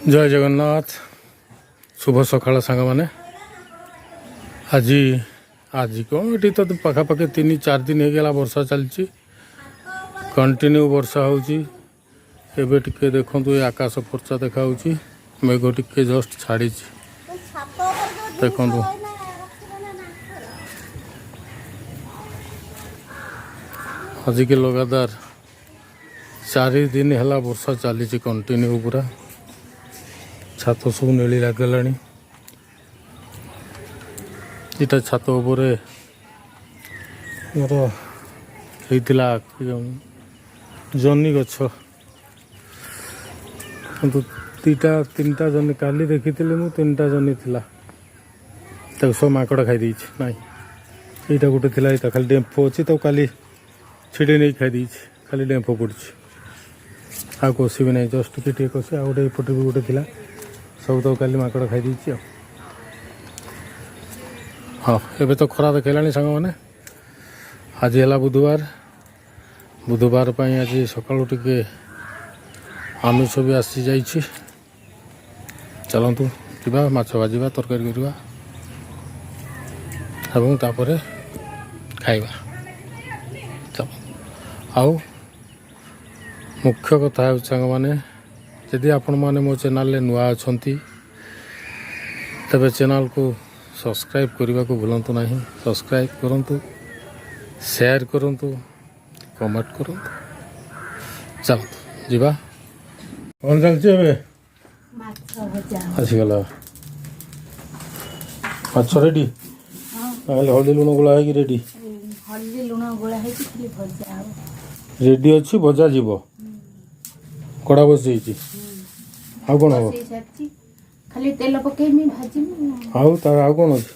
ଜୟ ଜଗନ୍ନାଥ। ଶୁଭ ସକାଳ ସାଙ୍ଗମାନେ। ଆଜି ଆଜି କ'ଣ, ଏଠି ତ ପାଖାପାଖି 3-4 ଦିନ ହେଇଗଲା ବର୍ଷା ଚାଲିଛି। କଣ୍ଟିନ୍ୟୁ ବର୍ଷା ହେଉଛି। ଏବେ ଟିକେ ଦେଖନ୍ତୁ, ଏ ଆକାଶ ଫର୍ଚା ଦେଖାହେଉଛି। ମେଘ ଟିକେ ଜଷ୍ଟ ଛାଡ଼ିଛି। ଦେଖନ୍ତୁ, ଆଜିକି ଲଗାତାର 4 ଦିନ ହେଲା ବର୍ଷା ଚାଲିଛି କଣ୍ଟିନ୍ୟୁ ପୁରା। ଛାତ ସବୁ ନେଳି ଲାଗିଲାଣି। ଏଇଟା ଛାତ ଉପରେ ମୋର ହେଇଥିଲା ଯେଉଁ ଜହ୍ନି ଗଛ, କିନ୍ତୁ ଦୁଇଟା ତିନିଟା ଜହ୍ନି କାଲି ଦେଖିଥିଲି ମୁଁ, ତିନିଟା ଜହ୍ନି ଥିଲା, ତାକୁ ସବୁ ମାଙ୍କଡ଼ ଖାଇ ଦେଇଛି। ନାଇଁ, ଏଇଟା ଗୋଟେ ଥିଲା, ଏଇଟା ଖାଲି ଡେମ୍ଫ ଅଛି। ତାକୁ କାଲି ଛିଡ଼େଇ ନେଇ ଖାଇ ଦେଇଛି। ଖାଲି ଡେମ୍ଫ ପଡ଼ିଛି, ଆଉ କଷିବି ନାହିଁ। ଜଷ୍ଟ ଟିକେ ଟିକେ କଷି। ଆଉ ଗୋଟେ ଏପଟେ ବି ଗୋଟେ ଥିଲା, ସବୁ ତ କାଲି ମାଙ୍କଡ଼ ଖାଇ ଦେଇଛି। ଆଉ ହଁ, ଏବେ ତ ଖରା ଦେଖେଇଲାଣି ସାଙ୍ଗମାନେ। ଆଜି ହେଲା ବୁଧବାର। ବୁଧବାର ପାଇଁ ଆଜି ସକାଳୁ ଟିକେ ଆମିଷ ବି ଆସିଯାଇଛି। ଚାଲନ୍ତୁ ଯିବା, ମାଛ ଭାଜିବା, ତରକାରୀ କରିବା ଏବଂ ତାପରେ ଖାଇବା। ଚାଲ। ଆଉ ମୁଖ୍ୟ କଥା ହେଉଛି ସାଙ୍ଗମାନେ, ଯଦି ଆପଣମାନେ ମୋ ଚ୍ୟାନେଲରେ ନୂଆ ଅଛନ୍ତି, ତେବେ ଚ୍ୟାନେଲକୁ ସବସ୍କ୍ରାଇବ୍ କରିବାକୁ ଭୁଲନ୍ତୁ ନାହିଁ। ସବସ୍କ୍ରାଇବ୍ କରନ୍ତୁ, ସେୟାର କରନ୍ତୁ, କମେଣ୍ଟ କରନ୍ତୁ। ଚାଲନ୍ତୁ ଯିବା। କ'ଣ ଚାଲିଛି ଏବେ? ମାଛ ଭଜା। ଆସିଗଲା ମାଛ ରେଡ଼ି? ତାହେଲେ ହଳଦୀ ଲୁଣ ଗୋଳା ହେଇକି ରେଡ଼ି? ହଳଦୀ ଲୁଣ ଗୋଳା ହେଇକି ଖାଲି ଭଜା ହବ। ରେଡ଼ି ଅଛି, ଭଜା ଯିବ। କଡ଼ା ବସିଯାଇଛି। ଆଉ କ'ଣ ହବ? ବସେଇ ସାରିଛି, ଖାଲି ତେଲ ପକେଇମି, ଭାଜିମି। ଆଉ ତାର ଆଉ କ'ଣ ଅଛି?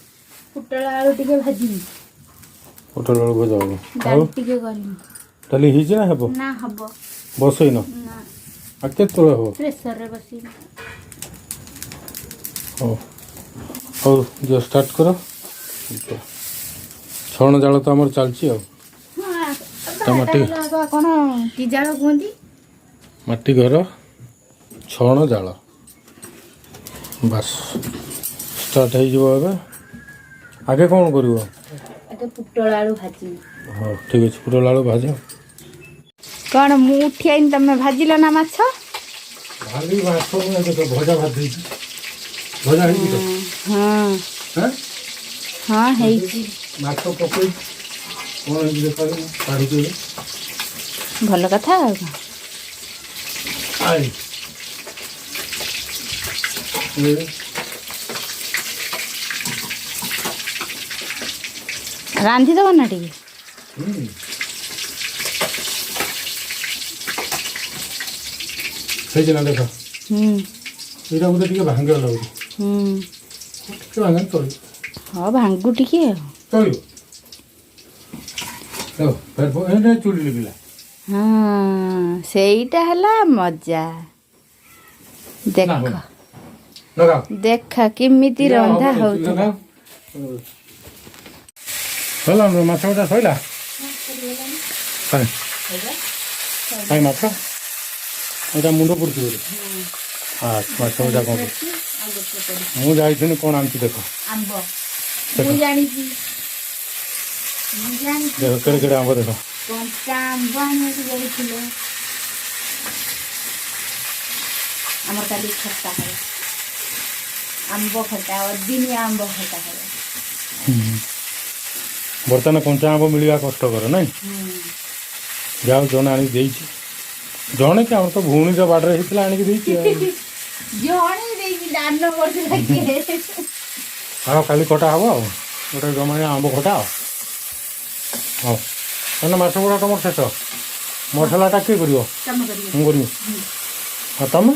ପୋଟଳ ଆଳୁ ଟିକେ ଭାଜିମି। ପୋଟଳ ଆଳୁ ଭଜା ହବ। ଆଉ ଡାଲି ଟିକେ କରିମି। ଡାଲି ହେଇଛି ନା ହେବ? ନା, ହବ। ବସେଇନ? ନା। ଆଉ କେତେବେଳେ ହବ? ପ୍ରେସରରେ ବସେଇମି। ହଉ ହଉ, ଦିଅ, ଷ୍ଟାର୍ଟ କର। ଛଣ ଜାଳ ତ ଆମର ଚାଲିଛି ଆଉ ଟମାଟୋ। କ'ଣ କି ଜାଳ କୁହନ୍ତି? ମାଟି ଘର ଛଣ ଜାଳ। ବାସ୍, ଷ୍ଟାର୍ଟ ହେଇଯିବ ଏବେ। ଆଗେ କ'ଣ କରିବ? ଆଗେ ପୋଟଳ ଆଳୁ ଭାଜିମି। ହଉ, ଠିକ୍ ଅଛି, ପୋଟଳ ଆଳୁ ଭାଜ। କ'ଣ, ମୁଁ ଉଠି ଆଇନି, ତମେ ଭାଜିଲ ନା ମାଛ? ଭାଜି ମାଛ ମୁଁ ଏବେ ତ ଭଜା ଭାଜି ଦେଇଛି। ଭଜା ହେଇଛି ତ? ହଁ। ହାଁ? ହଁ, ହେଇଛି। ମାଛ ପକେଇ କ'ଣ ହେଇଛି ଦେଖ, କାଢୁଛି ଏବେ। ଭଲ କଥା, ଆଉ କ'ଣ? I ଏ, ରାନ୍ଧିଦେବ ନା ଟିକେ? ହୁଁ, ହେଇଛି ନା ଦେଖ। ଏଇଟା ବୋଧେ ଟିକେ ଭାଙ୍ଗିଗଲା ବୋଧେ। ଟିକେ ଭାଙ୍ଗିଲେ ଚଳିବ। ହଁ, ଭାଙ୍ଗୁ ଟିକେ ଆଉ। ଚଳିବ। ଦେଖ, ଫେର ଏଇଟା ଚୁଲି ଲିଭିଲା। ହଁ, ସେଇଟା ହେଲା ମଜା। ଦେଖ। ଲଗାଅ। ଦେଖ କେମିତି ରନ୍ଧା ହଉଥିଲା। ହେଲା, ମାଛ ଭଜା ସରିଲା। କାଇଁ କାଇଁ ମାଛ? ଏଇଟା ମୁଣ୍ଡ ପଡ଼ୁଛି ବୋଧେ। ଆଚ୍ଛା, ମାଛ ଭଜା କ'ଣ କରୁଛି? ମୁଁ ଯାଇଥିଲି, କ'ଣ ଆଣିଛି ଦେଖ। ଆମ୍ବ। ମୁଁ ଜାଣିଛି, ମୁଁ ଜାଣିଛି। ଦେଖ, କେଡ଼େ କେଡ଼େ ଆମ୍ବ ଦେଖ। କଞ୍ଚା ଆମ୍ବ ଆଣିବାକୁ ଯାଇଥିଲେ। ଆମର କାଲି ଖଟା ହବ, ଆମ୍ବ ଖଟା, ଅଦିନିଆ ଆମ୍ବ ଖଟା ହବ। ବର୍ତ୍ତମାନ କଞ୍ଚା ଆମ୍ବ ମିଳିବା କଷ୍ଟକର ନାଇଁ? ଯାଉ, ଜଣେ ଆଣିକି ଦେଇଛି। ଜଣେ କି, ଆମର ତ ଭଉଣୀର ବାଡ଼ିରେ ହେଇଥିଲା, ଆଣିକି ଦେଇଛି ଆଉ। ଜଣେ ଦେଇଛି, ଦାନ କରୁଥିଲା କିଏ? ଆଉ କାଲି ଖଟା ହବ, ଆଉ ଗୋଟେ ଜମାଣି ଆମ୍ବ ଖଟା। ଆଉ ହଉ, ତାହେଲେ ମାଛ ଗୁଡ଼ା ତମର ଶେଷ। ମସଲାଟା କିଏ କରିବ? ତମେ କରିବ। ମୁଁ କରିବି? ଆଉ ତମେ?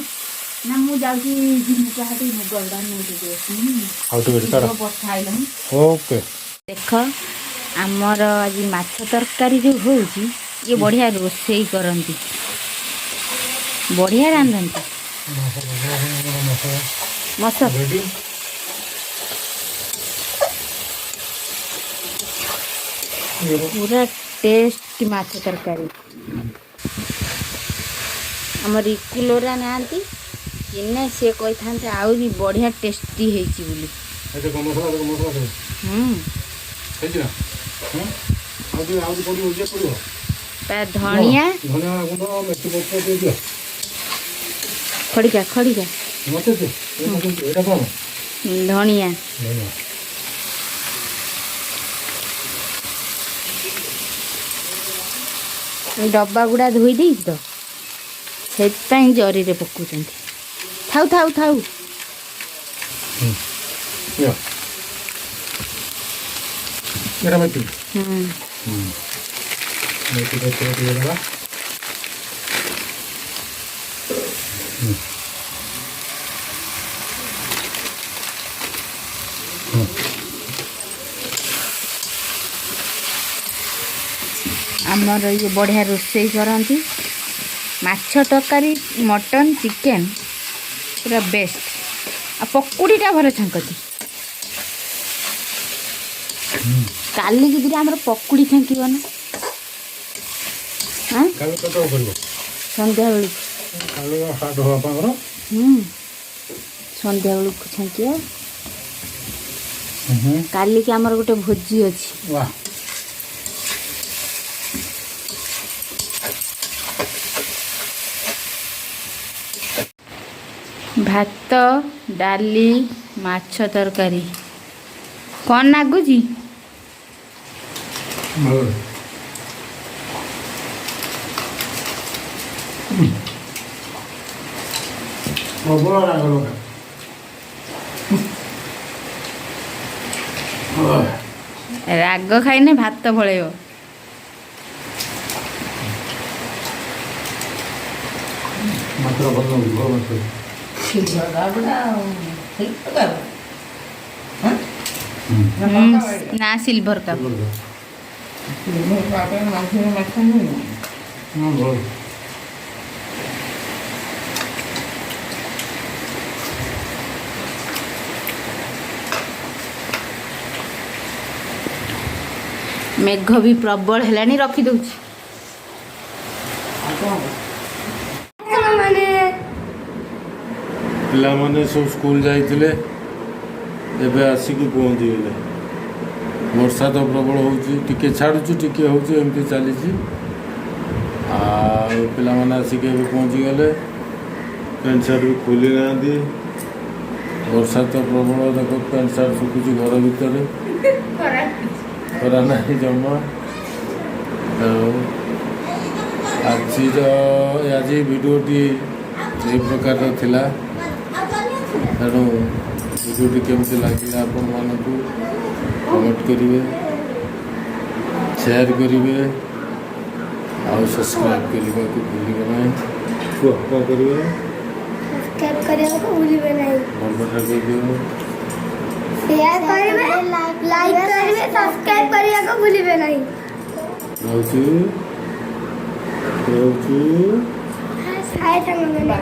ନା, ମୁଁ ଯାଉଛି ଜିମି କାହାଠି, ମୁଗ ଗୁଡ଼ା ନେଇକି ଆସିବି। ଆଉ ଠିକ୍ ଅଛି, କାଢ଼। ବର୍ଷା ଆଇଲାଣି। ଓକେ। ଦେଖ, ଆମର ଆଜି ମାଛ ତରକାରୀ ଯେଉଁ ହେଉଛି, ଇଏ ବଢ଼ିଆ ରୋଷେଇ କରନ୍ତି, ବଢ଼ିଆ ରାନ୍ଧନ୍ତି। ମସଲା ରେଡ଼ି। ପୁରା ଟେଷ୍ଟ ମାଛ ତରକାରୀ। ଆମ ରିକୁ ଲୋରା ନାହାନ୍ତି। କିନେ ସିଏ କହିଥାନ୍ତେ ଆହୁରି ବଢ଼ିଆ ଟେଷ୍ଟି ହେଇଛି ବୋଲି। ଏତେ ମସଲା ଦେଖ, ମସଲା ସବୁ ହେଇଛି ନା? ହୁଁ, ଆଉ ଟିକେ, ଆଉ ପଡ଼ିବ, ଇଏ ପଡ଼ିବ। ତା ଧଣିଆ। ଧନିଆ ଗୁଣ୍ଡ, ମେଥି ପତ୍ର ଟିକେ ଦିଅ। ଖଡ଼ିକା, ଖଡ଼ିକା। ମତେ ଦିଅ, ଏ ମତେ ଦିଅ। ଏଇଟା କ'ଣ? ଧଣିଆ। ଧନିଆ। ଏଇ ଡବା ଗୁଡ଼ା ଧୋଇ ଦେଇଛି ତ, ସେଥିପାଇଁ ଜରିରେ ପକାଉଛନ୍ତି। ଥାଉ, ଥାଉ, ଥାଉ। ଦିଅ। ଏଇଟା ମେଥି। ହୁଁ। ମେଥି ପତ୍ର ଟିକେ ଦେବା। ଆମର ଇଏ ବଢ଼ିଆ ରୋଷେଇ କରନ୍ତି, ମାଛ ତରକାରୀ, ମଟନ୍, ଚିକେନ୍ ପୁରା ବେଷ୍ଟ। ଆଉ ପକୁଡ଼ିଟା ଭଲ ଛାଙ୍କନ୍ତି। କାଲିକି ଦିଟା ଆମର ପକୁଡ଼ି ଛାଙ୍କିବ ନା? ଆଁ? କାଲି କେତେବେଳେ କରିବ? ସନ୍ଧ୍ୟାବେଳକୁ। କାଲି ଷ୍ଟାର୍ଟ ହବ ଆପଣଙ୍କର? ହୁଁ, ସନ୍ଧ୍ୟାବେଳକୁ ଛାଙ୍କିବା। କାଲିକି ଆମର ଗୋଟେ ଭୋଜି ଅଛି। ବାह। ଭାତ, ଡାଲି, ମାଛ ତରକାରୀ। କ'ଣ ନାଗୁଛି? ଭଲ। ପ୍ରବଳ ରାଗ ଲଙ୍କା। ରାଗ ଖାଇନେ ଭାତ ପଳେଇବ। ମାତ୍ର ଭଲ ଲାଗୁଛି, ଭଲ ମାଛ। ସିଲଭର। ହୁଁ, ନା, ସିଲଭର କପ୍। ହଁ, ଭଲ। ମେଘ ବି ପ୍ରବଳ ହେଲାଣି, ରଖିଦଉଛି। ମାନେ ପିଲାମାନେ ସବୁ ସ୍କୁଲ ଯାଇଥିଲେ, ଏବେ ଆସିକି ପହଞ୍ଚିଗଲେ। ବର୍ଷା ତ ପ୍ରବଳ ହେଉଛି, ଟିକେ ଛାଡ଼ୁଛି, ଟିକେ ହେଉଛି, ଏମିତି ଚାଲିଛି। ଆଉ ପିଲାମାନେ ଆସିକି ଏବେ ପହଞ୍ଚିଗଲେ। ପ୍ୟାଣ୍ଟ ସାର୍ଟ ବି ଖୋଲି ନାହାନ୍ତି। ବର୍ଷା ତ ପ୍ରବଳ, ଦେଖ, ପ୍ୟାଣ୍ଟ ସାର୍ଟ ଶୁଖୁଛି ଘର ଭିତରେ। ଖରା ନାହିଁ ଜମା। ଆଉ ଆଜିର ଆଜି ଭିଡ଼ିଓଟି ଏହି ପ୍ରକାରର ଥିଲା। ତେଣୁ ଭିଡ଼ିଓଟି କେମିତି ଲାଗିଲା ଆପଣମାନଙ୍କୁ କମେଣ୍ଟ କରିବେ, ସେୟାର କରିବେ ଆଉ ସବସ୍କ୍ରାଇବ୍ କରିବାକୁ ଭୁଲିବେ ନାହିଁ। କୁହ, କ'ଣ କରିବେ? ସବସ୍କ୍ରାଇବ୍ କରିବାକୁ ଭୁଲିବେ ନାହିଁ। ଭଲ କରିଦିଅ। ସେୟାର କରିବେ, ଲାଇକ୍ କରିବେ, ସବସ୍କ୍ରାଇବ୍ କରିବାକୁ ଭୁଲିବେ ନାହିଁ। ରହୁଛୁ, ରହୁଛୁ। ହାଏ ସାଙ୍ଗମାନେ।